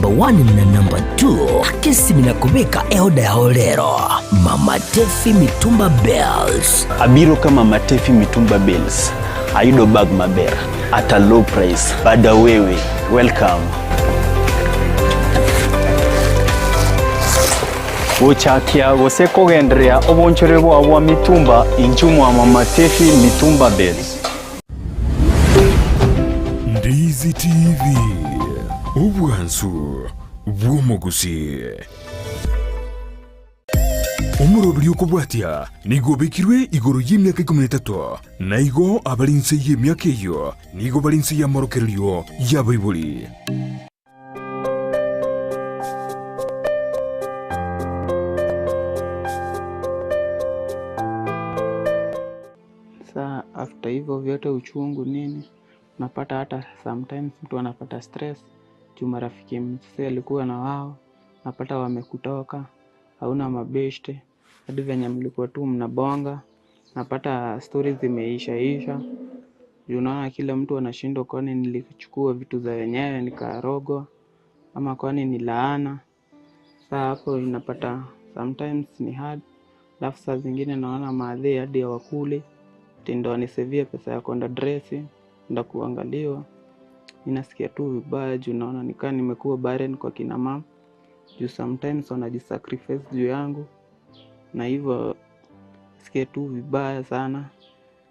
Namba 1 na namba 2 akesimina kubeka eoda ya olero Mama Tefi Mitumba Bells. Abiro kama Matefi Mitumba Bills. Ayudo bag maber at a low price. Bada wewe, welcome. Gochakia gose kogenderea obonchore bwa bwa mitumba inchumwa Mama Tefi Mitumba Bills. Ndizi TV, obwansu bw'omugusi. Omurobiri okobwatia nigo obekirwe igoro y'emiaka 13 na igo abari nse y'emiaka eyo nigo bari nse y'amorokererio y'abaibori. Sa after hivyo vyote uchungu nini, unapata hata sometimes mtu anapata stress juu marafiki msee alikuwa na wao, napata wamekutoka, hauna mabeshte, hadi venye mlikuwa tu mnabonga, napata stories zimeishaisha. Juu unaona kila mtu anashindwa, kwani nilichukua vitu za wenyewe nikarogwa ama kwani ni laana. Saa hapo inapata sometimes ni hard, alafu saa zingine naona maadhi hadi hawakuli ati ndo anisevie pesa ya kwenda dressing, enda kuangaliwa. Ninasikia tu vibaya juu naona nikaa nimekuwa barren kwa kina mama, juu sometimes wanajisacrifice juu yangu, na hivyo sikia tu vibaya sana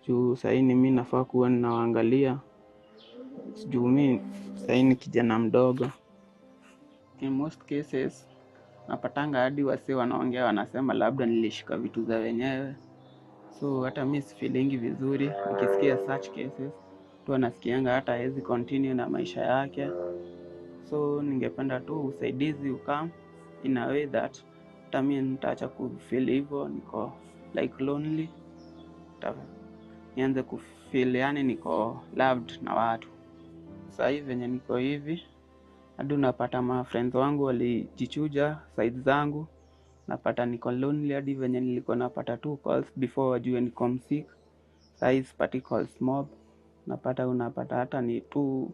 juu sahii ni mi nafaa kuwa ninawaangalia, juu mi sahii ni kijana mdogo. In most cases napatanga hadi wasee wanaongea wanasema labda nilishika vitu za wenyewe, so hata mi sifilingi vizuri nikisikia such cases. Mtu anasikianga hata hawezi continue na maisha yake, so ningependa tu usaidizi ukam in a way that hata mi nitaacha kufeel hivyo, niko like lonely, nianze kufeel yani niko loved na watu. Sasa hivi venye niko hivi, hadi unapata ma friends wangu walijichuja side zangu, napata niko lonely hadi venye nilikuwa napata tu calls before wajue niko msick. Sasa hivi sipati calls mob, napata unapata hata ni tu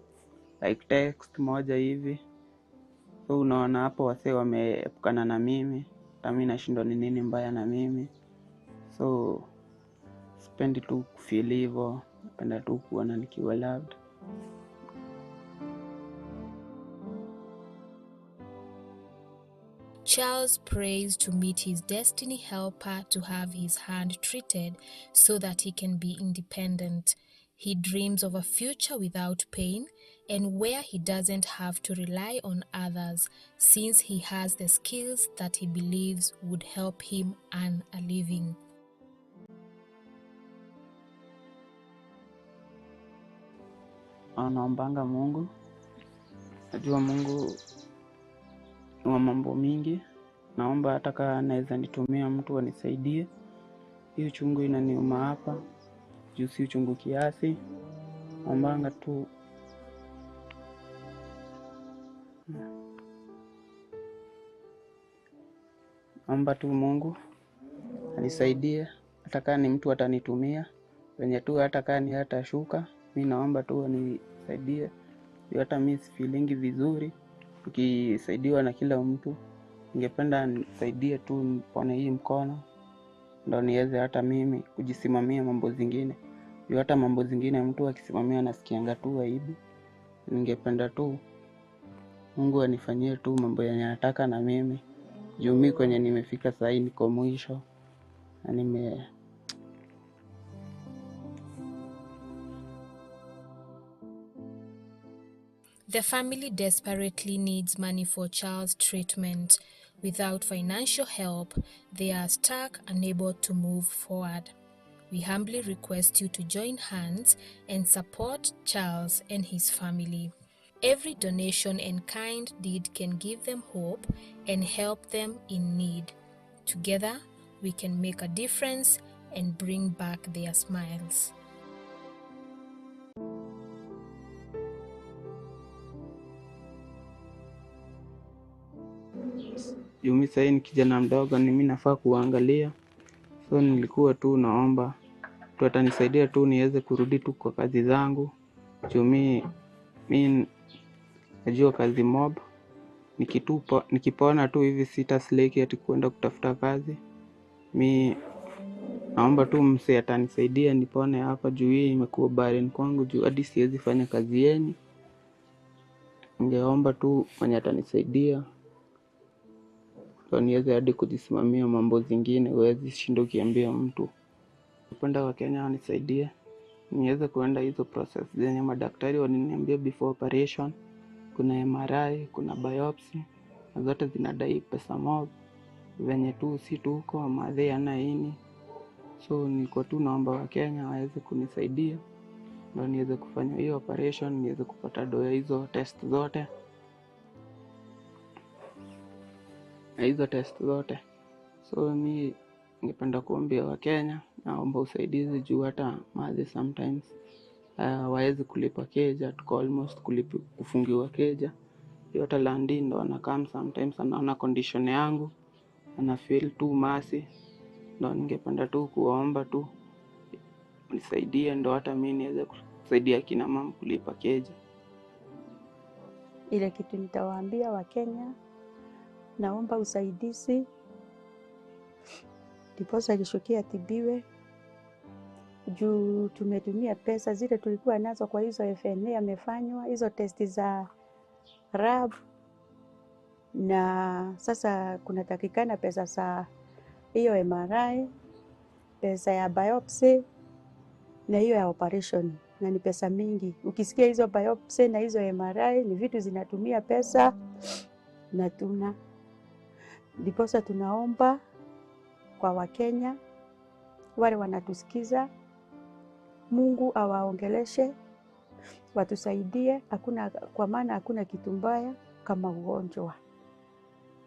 like text moja hivi. So unaona hapo wasee wameepukana na mimi, hata mi nashindwa ni nini mbaya na mimi. So sipendi tu kufeel hivyo, napenda tu kuona nikiwa loved. Charles prays to meet his destiny helper to have his hand treated so that he can be independent. He dreams of a future without pain and where he doesn't have to rely on others, since he has the skills that he believes would help him earn a living. Naombanga Mungu, najua Mungu ni wa mambo mingi, naomba hata kama anaweza nitumia mtu anisaidie. Hii uchungu inaniuma hapa, juu si uchungu kiasi, naombanga tu naomba tu Mungu anisaidie, hata kama ni mtu atanitumia venye tu, hata kama ni hatashuka, mi naomba tu anisaidie. Juu hata mi sifilingi vizuri nikisaidiwa na kila mtu. Ningependa nisaidie tu nipone hii mkono, ndo niweze hata mimi kujisimamia mambo zingine. Juu hata mambo zingine mtu akisimamia anasikianga tu aibu. Ningependa tu Mungu anifanyie tu mambo yenye anataka na mimi. Juu mi kwenye nimefika sahii niko mwisho na nime The family desperately needs money for Charles' treatment. Without financial help, they are stuck, unable to move forward. We humbly request you to join hands and support Charles and his family. Every donation and kind deed can give them hope and help them in need. Together, we can make a difference and bring back their smiles. Juu mi sahii ni kijana mdogo, ni mi nafaa kuangalia. So nilikuwa tu naomba tu atanisaidia tu niweze kurudi tu kwa kazi zangu. Juu mi najua kazi mob, Nikipona tu hivi sitasleki ati kuenda kutafuta kazi. Mi naomba tu msee atanisaidia nipone hapa juu hii imekuwa burden kwangu, juu hadi siwezi fanya kazi yeni. Ningeomba tu mwenye atanisaidia ndio niweze hadi kujisimamia mambo zingine, huwezi shinda ukiambia mtu. Napenda Wakenya wanisaidie niweze kuenda hizo process zenye madaktari waliniambia before operation. Kuna MRI, kuna biopsy, na zote zinadai pesa mob. Venye tu si tuko madhe ana ini. So niko tu naomba Wakenya waweze kunisaidia ndio niweze kufanya hiyo operation, niweze kupata doa hizo test zote. Na hizo test zote. So mi ningependa kuambia Wakenya, naomba usaidizi juu hata madhe sometimes waweze kulipa keja, tuko almost kufungiwa keja. Hiyo hata landi ndo anakam sometimes anaona condition yangu, ana feel too mercy. Ndo ningependa tu kuomba tu nisaidie ndo hata mimi niweze kusaidia kina mama kulipa keja. Ile kitu nitawaambia Wakenya, naomba usaidizi ndiposa Gichuki atibiwe, juu tumetumia pesa zile tulikuwa nazo kwa hizo FNA amefanywa hizo testi za lab, na sasa kunatakikana pesa za hiyo MRI, pesa ya biopsy na hiyo ya operation, na ni pesa mingi. Ukisikia hizo biopsy na hizo MRI ni vitu zinatumia pesa, na tuna ndiposa tunaomba kwa Wakenya wale wanatusikiza, Mungu awaongeleshe, watusaidie. Hakuna, kwa maana hakuna kitu mbaya kama ugonjwa.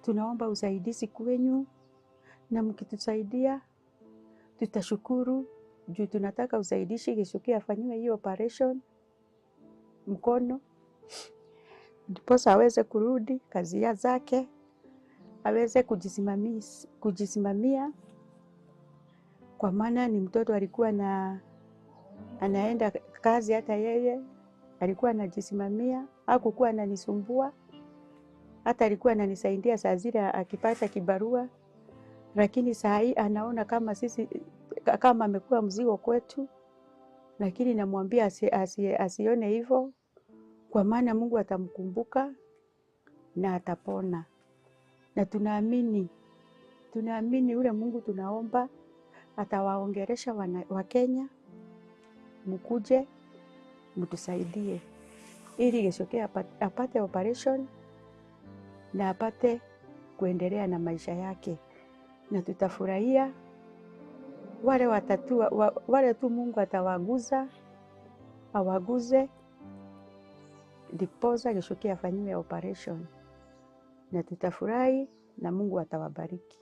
Tunaomba usaidizi kwenyu, na mkitusaidia tutashukuru, juu tunataka usaidizi Gichuki afanyiwe hiyo operation mkono, ndiposa aweze kurudi kazi ya zake, aweze kujisimamia, kwa maana ni mtoto alikuwa na anaenda kazi, hata yeye alikuwa anajisimamia, hakukuwa ananisumbua, hata alikuwa ananisaidia saa zile akipata kibarua. Lakini saa hii anaona kama sisi kama amekuwa mzigo kwetu, lakini namwambia asione hivyo, kwa maana Mungu atamkumbuka na atapona. Na tunaamini ule Mungu tunaomba atawaongeresha Wakenya, mkuje mtusaidie ili Gichuki apate operation na apate kuendelea na maisha yake, na tutafurahia wale watatua, wale tu Mungu atawaguza, awaguze ndiposa Gichuki afanyiwe operation, na tutafurahi na Mungu atawabariki.